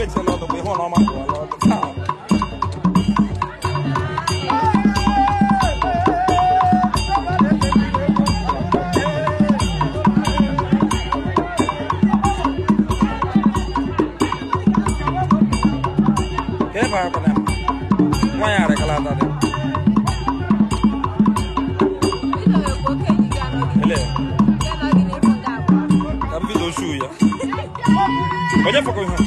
Emechiela ọdụ bụ ihe ọ na ọma pụọla ọdụ taa. Ka ebe a kwana nwaanyị arịkala ata dị. Ele. Ka m bido shuu ya. Onye fọkọ ihe?